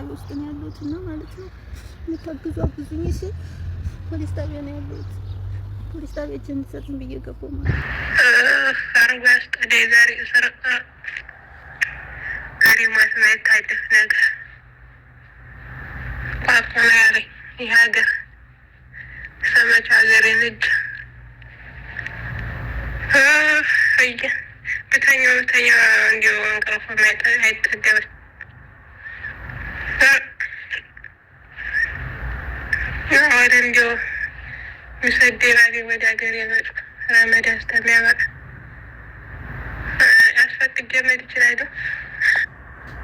ጣቢያ ውስጥ ነው ያለሁት እና ማለት ነው የምታግዙ አግዙኝ። እሺ ፖሊስ ጣቢያ ነው ያለሁት። ፖሊስ ጣቢያ እጄን ልሰጥ ብዬ ገባሁ ማለት ነው። አርጎ ያስጠላ የዛሬ ዛሬ ሞት ማይታደፍ ነገር ቋቁማ ያለኝ ይህ ሀገር ሰመች ሀገር ንጅ ብተኛ ብተኛ እንዲሁ እንቅልፍ አይጠገብም። ወደ እንዲሁ ሚሰደኝ ባገኝ ወደ ሀገር የመጡ ረመዳን እስከሚያበቃ አስፈቅጄ መሄድ እችላለሁ።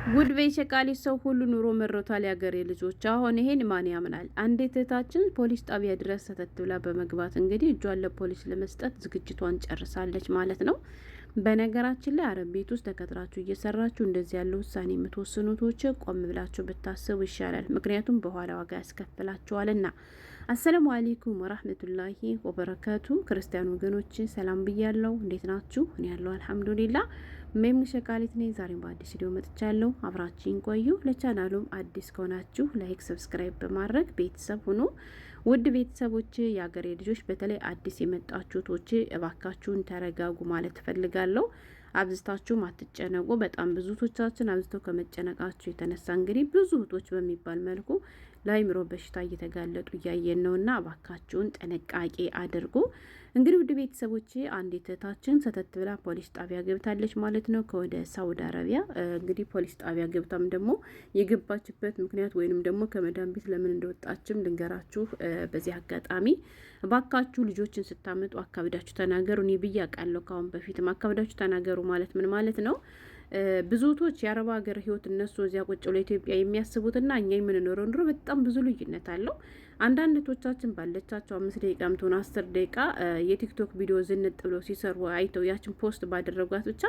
ጉድ በይ ሸቃሊት፣ ሰው ሁሉ ኑሮ መሮታል። ያገሬ ልጆች፣ አሁን ይሄን ማን ያምናል? አንዲት እህታችን ፖሊስ ጣቢያ ድረስ ሰተት ብላ በመግባት እንግዲህ እጇን ለፖሊስ ለመስጠት ዝግጅቷን ጨርሳለች ማለት ነው። በነገራችን ላይ አረብ ቤት ውስጥ ተቀጥራችሁ እየሰራችሁ እንደዚህ ያለ ውሳኔ የምትወስኑቶች ቆም ብላችሁ ብታስቡ ይሻላል። ምክንያቱም በኋላ ዋጋ ያስከፍላችኋልና። السلام عليكم ورحمة الله وبركاته። ክርስቲያን ወገኖች ሰላም ብያለው። እንዴት ናችሁ? እኔ ያለው الحمد لله። ሜም ሸቃሊት ነኝ። ዛሬም በአዲስ ቪዲዮ መጥቻለሁ። አብራችሁን ቆዩ። ለቻናሉም አዲስ ከሆናችሁ like፣ subscribe በማድረግ ቤተሰብ ሁኑ። ውድ ቤተሰቦች፣ የአገሬ ልጆች፣ በተለይ አዲስ የመጣችሁቶች እባካችሁን ተረጋጉ ማለት እፈልጋለሁ። አብዝታችሁም አትጨነቁ። በጣም ብዙ እህቶቻችን አብዝተው ከመጨነቃችሁ የተነሳ እንግዲህ ብዙ እህቶች በሚባል መልኩ ለአይምሮ በሽታ እየተጋለጡ እያየን ነውና እባካችሁን ጥንቃቄ አድርጉ። እንግዲህ ውድ ቤተሰቦቼ አንዲት እህታችን ሰተት ብላ ፖሊስ ጣቢያ ገብታለች ማለት ነው፣ ከወደ ሳውዲ አረቢያ። እንግዲህ ፖሊስ ጣቢያ ገብታም ደግሞ የገባችበት ምክንያት ወይንም ደግሞ ከመዳን ቤት ለምን እንደወጣችም ልንገራችሁ በዚህ አጋጣሚ። እባካችሁ ልጆችን ስታመጡ አካብዳችሁ ተናገሩ። እኔ ብዬ አውቃለሁ ከአሁን በፊትም አካብዳችሁ ተናገሩ ማለት ምን ማለት ነው? ብዙቶች የአረብ ሀገር ህይወት እነሱ እዚያ ቁጭ ብሎ ኢትዮጵያ የሚያስቡትና እኛ የምንኖረው ኑሮ በጣም ብዙ ልዩነት አለው። አንዳንድ እህቶቻችን ባለቻቸው 5 ደቂቃ ምትሆን 10 ደቂቃ የቲክቶክ ቪዲዮ ዝንጥ ብለው ሲሰሩ አይተው ያችን post ባደረጓት ብቻ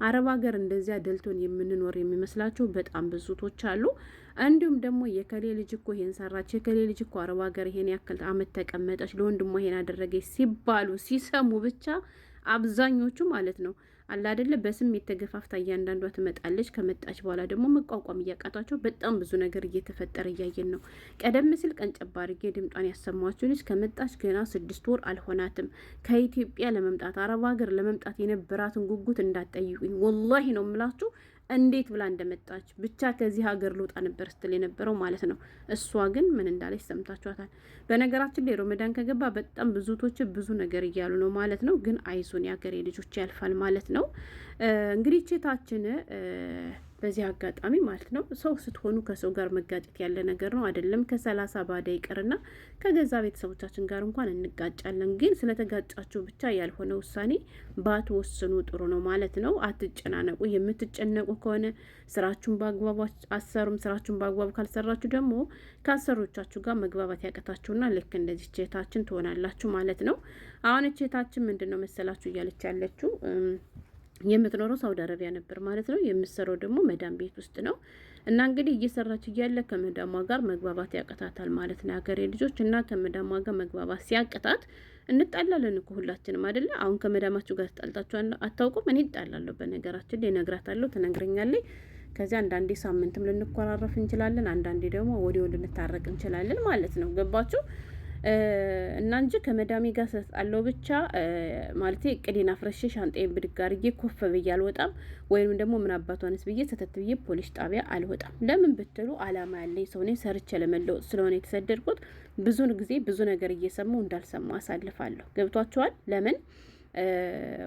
አረብ ሀገር እንደዚያ ደልቶን የምንኖር የሚመስላቸው በጣም ብዙ እህቶች አሉ። እንዲሁም ደግሞ የከሌ ልጅ እኮ ይሄን ሰራች፣ የከሌ ልጅ እኮ አረብ ሀገር ይሄን ያክል አመት ተቀመጠች፣ ለወንድሟ ይሄን አደረገች ሲባሉ ሲሰሙ ብቻ አብዛኞቹ ማለት ነው አለ አይደለ በስሜት ተገፋፍታ እያንዳንዷ ትመጣለች። ከመጣች በኋላ ደግሞ መቋቋም እያቃታቸው በጣም ብዙ ነገር እየተፈጠረ እያየን ነው። ቀደም ሲል ቀንጨባ አድርጌ ድምጧን ያሰማችሁ ልጅ ከመጣች ገና 6 ወር አልሆናትም። ከኢትዮጵያ ለመምጣት አረብ ሀገር ለመምጣት የነበራትን ጉጉት እንዳትጠይቁኝ፣ ወላሂ ነው የምላችሁ። እንዴት ብላ እንደመጣች ብቻ ከዚህ ሀገር ልውጣ ነበር ስትል የነበረው ማለት ነው። እሷ ግን ምን እንዳለች ሰምታችኋታል። በነገራችን ላይ ሮመዳን ከገባ በጣም ብዙ ቶች ብዙ ነገር እያሉ ነው ማለት ነው። ግን አይዞን የሀገሬ ልጆች ያልፋል ማለት ነው። እንግዲህ ቼታችን በዚህ አጋጣሚ ማለት ነው ሰው ስትሆኑ ከሰው ጋር መጋጨት ያለ ነገር ነው አይደለም። ከ30 ባዳ ይቅርና ከገዛ ቤተሰቦቻችን ጋር እንኳን እንጋጫለን። ግን ስለተጋጫችሁ ብቻ ያልሆነ ውሳኔ ባትወስኑ ጥሩ ነው ማለት ነው። አትጨናነቁ። የምትጨነቁ ከሆነ ስራችሁን በአግባቡ አሰሩም። ስራችሁን በአግባቡ ካልሰራችሁ ደግሞ ከአሰሮቻችሁ ጋር መግባባት ያቅታችሁና ልክ እንደዚህ እህታችን ትሆናላችሁ ማለት ነው። አሁን እህታችን ምንድን ነው መሰላችሁ እያለች ያለችው የምትኖረው ሳውዲ አረቢያ ነበር ማለት ነው። የምትሰራው ደግሞ መዳም ቤት ውስጥ ነው። እና እንግዲህ እየሰራች እያለ ከመዳሟ ጋር መግባባት ያቅታታል ማለት ነው። የሀገሬ ልጆች እና ከመዳሟ ጋር መግባባት ሲያቅታት እንጣላለን እኮ ሁላችንም አይደለ? አሁን ከመዳማችሁ ጋር ተጣልታችሁ አታውቁም? እኔ እጣላለሁ። በነገራችን ላይ እነግራታለሁ፣ ትነግረኛለች። ከዚያ አንዳንዴ ሳምንትም ልንኮራረፍ እንችላለን፣ አንዳንዴ ደግሞ ወዲያው ልንታረቅ እንችላለን ማለት ነው። ገባችሁ? እና እንጂ ከመዳሜ ጋር ስለተጣላሁ ብቻ ማለት እቅዴን አፍርሼ ሻንጣዬን ብድግ አድርጌ ኮፍ ብዬ አልወጣም፣ ወይም ደግሞ ምን አባቷንስ ብዬ ሰተት ብዬ ፖሊስ ጣቢያ አልወጣም። ለምን ብትሉ አላማ ያለኝ ሰው ነኝ። ሰርቼ ለመለወጥ ስለሆነ የተሰደድኩት ብዙ ጊዜ ብዙ ነገር እየሰማሁ እንዳልሰማ አሳልፋለሁ። ገብቷችኋል? ለምን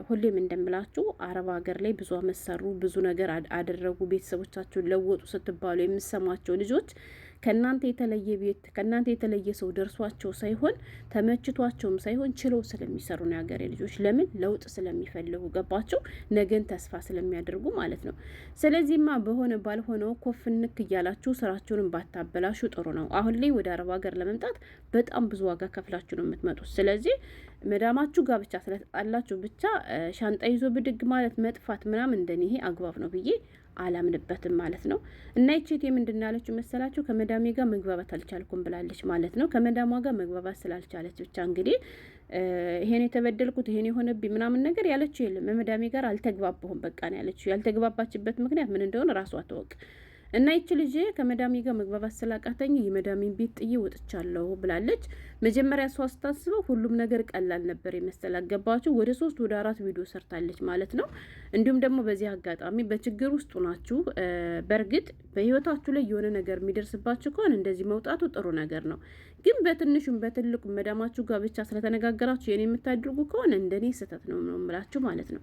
ሁሌም እንደምላችሁ አረብ ሀገር ላይ ብዙ አመት ሰሩ፣ ብዙ ነገር አደረጉ፣ ቤተሰቦቻቸውን ለወጡ ስትባሉ የምሰሟቸው ልጆች ከእናንተ የተለየ ቤት ከእናንተ የተለየ ሰው ደርሷቸው ሳይሆን ተመችቷቸውም ሳይሆን ችለው ስለሚሰሩ ነው የሀገሬ ልጆች። ለምን ለውጥ ስለሚፈልጉ ገባቸው፣ ነገን ተስፋ ስለሚያደርጉ ማለት ነው። ስለዚህማ በሆነ ባልሆነው ኮፍንክ እያላችሁ ስራችሁንም ባታበላሹ ጥሩ ነው። አሁን ላይ ወደ አረብ ሀገር ለመምጣት በጣም ብዙ ዋጋ ከፍላችሁ ነው የምትመጡት። ስለዚህ መዳማችሁ ጋር ብቻ ስለተጣላችሁ ብቻ ሻንጣ ይዞ ብድግ ማለት መጥፋት ምናምን እንደኔ ይሄ አግባብ ነው ብዬ አላምንበትም ማለት ነው። እና ይቼት ምንድን ያለችው መሰላችሁ? ከመዳሜ ጋር መግባባት አልቻልኩም ብላለች ማለት ነው። ከመዳሟ ጋር መግባባት ስላልቻለች ብቻ እንግዲህ ይሄን የተበደልኩት ይሄን የሆነብኝ ምናምን ነገር ያለችው የለም። መዳሜ ጋር አልተግባባሁም በቃ ነው ያለችው። ያልተግባባችበት ምክንያት ምን እንደሆነ ራሷ ትወቅ። እና ይቺ ልጅ ከመዳሜ ጋር መግባባት ስላቃተኝ የመዳሜን ቤት ጥዬ ወጥቻለሁ ብላለች። መጀመሪያ እሷ ስታስበው ሁሉም ነገር ቀላል ነበር የመሰል አገባችሁ። ወደ 3 ወደ 4 ቪዲዮ ሰርታለች ማለት ነው። እንዲሁም ደግሞ በዚህ አጋጣሚ በችግር ውስጥ ናችሁ፣ በእርግጥ በህይወታችሁ ላይ የሆነ ነገር የሚደርስባችሁ ከሆነ እንደዚህ መውጣቱ ጥሩ ነገር ነው። ግን በትንሹም በትልቁም መዳማችሁ ጋር ብቻ ስለተነጋገራችሁ የኔ የምታደርጉ ከሆነ እንደኔ ስህተት ነው ነው የምላችሁ ማለት ነው።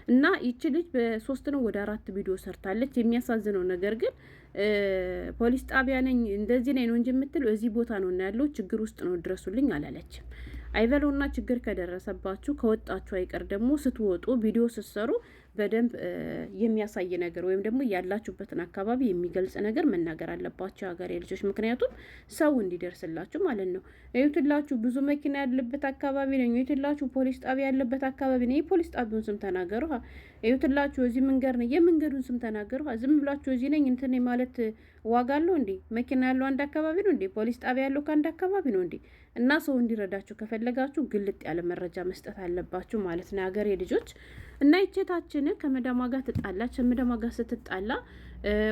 እና ይቺ ልጅ በ3 ነው ወደ 4 ቪዲዮ ሰርታለች። የሚያሳዝነው ነገር ግን ፖሊስ ጣቢያ ነኝ እንደዚህ ነኝ ነው እንጂ የምትለው እዚህ ቦታ ነው እና ያለው ችግር ውስጥ ነው ድረሱልኝ አላለችም። አይበለውና ችግር ከደረሰባችሁ ከወጣችሁ አይቀር ደግሞ ስትወጡ ቪዲዮ ስትሰሩ በደንብ የሚያሳይ ነገር ወይም ደግሞ ያላችሁበትን አካባቢ የሚገልጽ ነገር መናገር አለባቸው የሀገሬ ልጆች። ምክንያቱም ሰው እንዲደርስላችሁ ማለት ነው። እዩትላችሁ ብዙ መኪና ያለበት አካባቢ ነኝ፣ እዩትላችሁ ፖሊስ ጣቢያ ያለበት አካባቢ ነኝ። የፖሊስ ጣቢያውን ስም ተናገሩ። እዩትላችሁ እዚህ መንገድ ነኝ፣ የመንገዱን ስም ተናገሩ። ዝም ብላችሁ እዚህ ነኝ እንትን ማለት ዋጋ አለው እንዴ? መኪና ያለው አንድ አካባቢ ነው እንዴ? ፖሊስ ጣቢያ ያለው ከአንድ አካባቢ ነው እንዴ? እና ሰው እንዲረዳችሁ ከፈለጋችሁ ግልጥ ያለ መረጃ መስጠት አለባችሁ ማለት ነው የሀገሬ ልጆች። እና ይቼታችን ከመዳሟ ጋር ትጣላች። ከመዳሟ ጋር ስትጣላ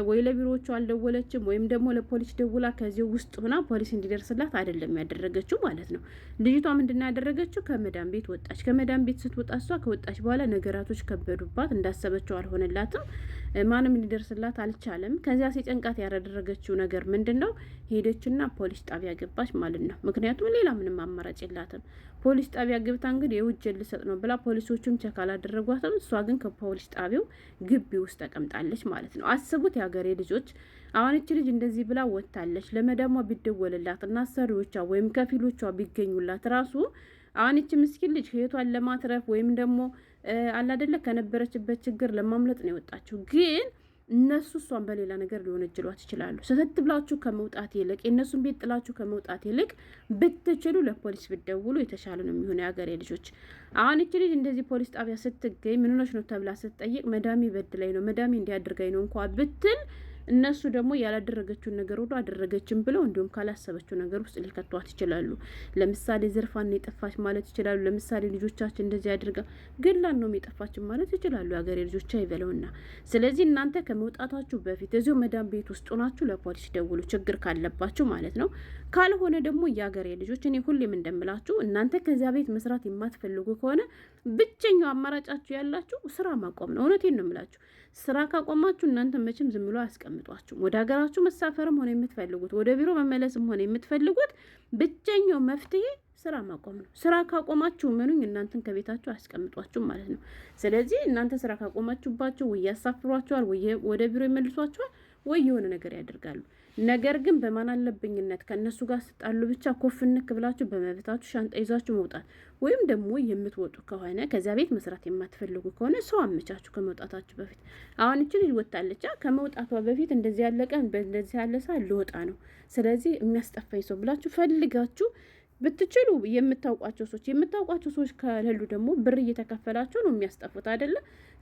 ወይ ለቢሮዎቹ አልደወለችም ወይም ደግሞ ለፖሊስ ደውላ ከዚህ ውስጥ ሆና ፖሊስ እንዲደርስላት አይደለም ያደረገችው ማለት ነው። ልጅቷ ምንድን ያደረገችው? ከመዳም ቤት ወጣች። ከመዳም ቤት ስትወጣ እሷ ከወጣች በኋላ ነገራቶች ከበዱባት፣ እንዳሰበችው አልሆነላትም። ማንም እንዲደርስላት አልቻለም። ከዚያ ሲጨንቃት ያደረገችው ነገር ምንድን ነው? ሄደችና ፖሊስ ጣቢያ ገባች ማለት ነው። ምክንያቱም ሌላ ምንም አማራጭ የላትም። ፖሊስ ጣቢያ ገብታ እንግዲህ የውጅ ልሰጥ ነው ብላ ፖሊሶቹም check አላደረጓትም። እሷ ግን ከፖሊስ ጣቢያው ግቢ ውስጥ ተቀምጣለች ማለት ነው። አስቡት የሀገሬ ልጆች። አሁን እቺ ልጅ እንደዚህ ብላ ወጥታለች። ለመዳሟ ቢደወልላት እና አሰሪዎቿ ወይም ከፊሎቿ ቢገኙላት ራሱ አሁን እቺ ምስኪን ልጅ ህይወቷን ለማትረፍ ወይም ደግሞ አላደለ ከነበረችበት ችግር ለማምለጥ ነው የወጣችው ግን እነሱ እሷን በሌላ ነገር ሊወነጅሏት ይችላሉ። ሰተት ብላችሁ ከመውጣት ይልቅ የእነሱን ቤት ጥላችሁ ከመውጣት ይልቅ ብትችሉ ለፖሊስ ብትደውሉ የተሻለ ነው የሚሆነው። የሀገሬ ልጆች፣ አሁን እቺ ልጅ እንደዚህ ፖሊስ ጣቢያ ስትገኝ ምን ሆነሽ ነው ተብላ ስትጠይቅ መዳሜ በድላኝ ነው መዳሜ እንዲያደርጋኝ ነው እንኳ ብትል እነሱ ደግሞ ያላደረገችውን ነገር ሁሉ አደረገችን ብለው እንዲሁም ካላሰበችው ነገር ውስጥ ሊከቷት ይችላሉ። ለምሳሌ ዝርፋን የጠፋች ማለት ይችላሉ። ለምሳሌ ልጆቻችን እንደዚህ አድርጋ ግላን ነው የጠፋችን ማለት ይችላሉ። የሀገሬ ልጆች አይበለውና። ስለዚህ እናንተ ከመውጣታችሁ በፊት እዚሁ መዳም ቤት ውስጥ ሆናችሁ ለፖሊስ ደውሉ፣ ችግር ካለባችሁ ማለት ነው። ካልሆነ ደግሞ የሀገሬ ልጆች እኔ ሁሌም እንደምላችሁ እናንተ ከዚያ ቤት መስራት የማትፈልጉ ከሆነ ብቸኛው አማራጫችሁ ያላችሁ ስራ ማቆም ነው። እውነቴን ነው የምላችሁ። ስራ ካቆማችሁ እናንተ መቼም ዝም ብሎ አያስቀምጧችሁም። ወደ ሀገራችሁ መሳፈርም ሆነ የምትፈልጉት ወደ ቢሮ መመለስም ሆነ የምትፈልጉት ብቸኛው መፍትሄ ስራ ማቆም ነው። ስራ ካቆማችሁ ምኑኝ እናንተን ከቤታችሁ አያስቀምጧችሁም ማለት ነው። ስለዚህ እናንተ ስራ ካቆማችሁባቸው ወይ ያሳፍሯችኋል፣ ወይ ወደ ቢሮ ይመልሷችኋል፣ ወይ የሆነ ነገር ያደርጋሉ። ነገር ግን በማን አለብኝነት ከእነሱ ጋር ስጣሉ ብቻ ኮፍንክ ብላችሁ በመብታችሁ ሻንጣ ይዛችሁ መውጣት ወይም ደግሞ የምትወጡ ከሆነ ከዚያ ቤት መስራት የማትፈልጉ ከሆነ ሰው አመቻችሁ ከመውጣታችሁ በፊት። አሁን እቺ ልጅ ወጣለች። ከመውጣቷ በፊት እንደዚህ ያለ ቀን በእንደዚህ ያለ ሰዓት ልወጣ ነው፣ ስለዚህ የሚያስጠፋኝ ሰው ብላችሁ ፈልጋችሁ ብትችሉ የምታውቋቸው ሰዎች የምታውቋቸው ሰዎች ከሌሉ ደግሞ ብር እየተከፈላቸው ነው የሚያስጠፉት አይደለ?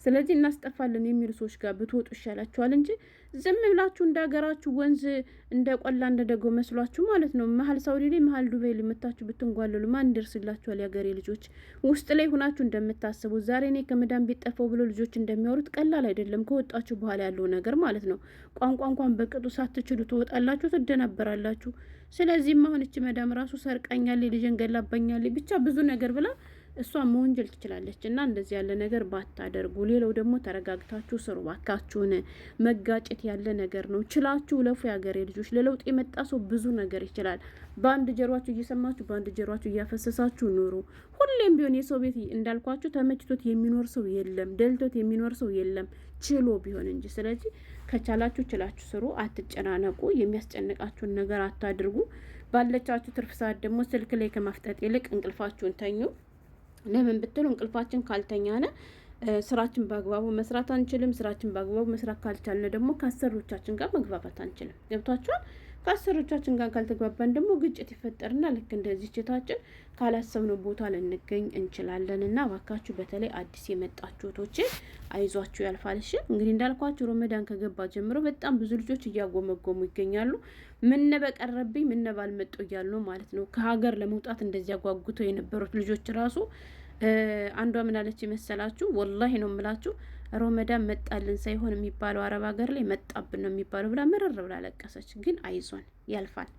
ስለዚህ እናስጠፋለን የሚሉ ሰዎች ጋር ብትወጡ ይሻላችኋል እንጂ ዝም ብላችሁ እንደ ሀገራችሁ ወንዝ እንደ ቆላ እንደ ደጎ መስሏችሁ ማለት ነው። መሀል ሳውዲ ላይ መሀል ዱባይ ልመታችሁ ብትንጓለሉ ማን ይደርስላችኋል? የሀገሬ ልጆች ውስጥ ላይ ሆናችሁ እንደምታስቡት ዛሬ እኔ ከመዳን ቤት ጠፋሁ ብሎ ልጆች እንደሚያወሩት ቀላል አይደለም። ከወጣችሁ በኋላ ያለው ነገር ማለት ነው። ቋንቋ እንኳን በቅጡ ሳትችሉ ትወጣላችሁ፣ ትደናበራላችሁ። ስለዚህም አሁን እቺ መዳም ራሱ ሰርቃኛለች፣ ልጄን ገላባኛለች፣ ብቻ ብዙ ነገር ብላ እሷ መወንጀል ትችላለች። እና እንደዚህ ያለ ነገር ባታደርጉ። ሌላው ደግሞ ተረጋግታችሁ ስሩ ባካችሁን። መጋጨት ያለ ነገር ነው። ችላችሁ ለፉ የሀገሬ ልጆች። ለለውጥ የመጣ ሰው ብዙ ነገር ይችላል። በአንድ ጀሯችሁ እየሰማችሁ በአንድ ጀሯችሁ እያፈሰሳችሁ ኑሩ። ሁሌም ቢሆን የሰው ቤት እንዳልኳችሁ ተመችቶት የሚኖር ሰው የለም፣ ደልቶት የሚኖር ሰው የለም፣ ችሎ ቢሆን እንጂ። ስለዚህ ከቻላችሁ ችላችሁ ስሩ፣ አትጨናነቁ። የሚያስጨንቃችሁን ነገር አታድርጉ። ባለቻችሁ ትርፍ ሰዓት ደግሞ ስልክ ላይ ከማፍጠጥ ይልቅ እንቅልፋችሁን ተኙ። ለምን ብትሉ እንቅልፋችን ካልተኛነ ስራችን በአግባቡ መስራት አንችልም። ስራችን በአግባቡ መስራት ካልቻልን ደግሞ ከአሰሪዎቻችን ጋር መግባባት አንችልም። ገብቷችኋል? ከአሰሪዎቻችን ጋር ካልተግባባን ደግሞ ግጭት ይፈጠርና ልክ እንደዚህ ችታችን ካላሰብነው ቦታ ልንገኝ እንችላለን። እና እባካችሁ በተለይ አዲስ የመጣችሁ እህቶቼ አይዟችሁ፣ ያልፋል። እሺ እንግዲህ እንዳልኳችሁ ረመዳን ከገባ ጀምሮ በጣም ብዙ ልጆች እያጎመጎሙ ይገኛሉ። ምነ በቀረብኝ ምነ ባልመጡ እያሉ ነው ማለት ነው። ከሀገር ለመውጣት እንደዚያ ጓጉተው የነበሩት ልጆች ራሱ አንዷ ምን አለች የመሰላችሁ? ወላሂ ነው የምላችሁ፣ ሮመዳን መጣልን ሳይሆን የሚባለው አረብ ሀገር ላይ መጣብን ነው የሚባለው ብላ ምርር ብላ ለቀሰች። ግን አይዞን ያልፋል።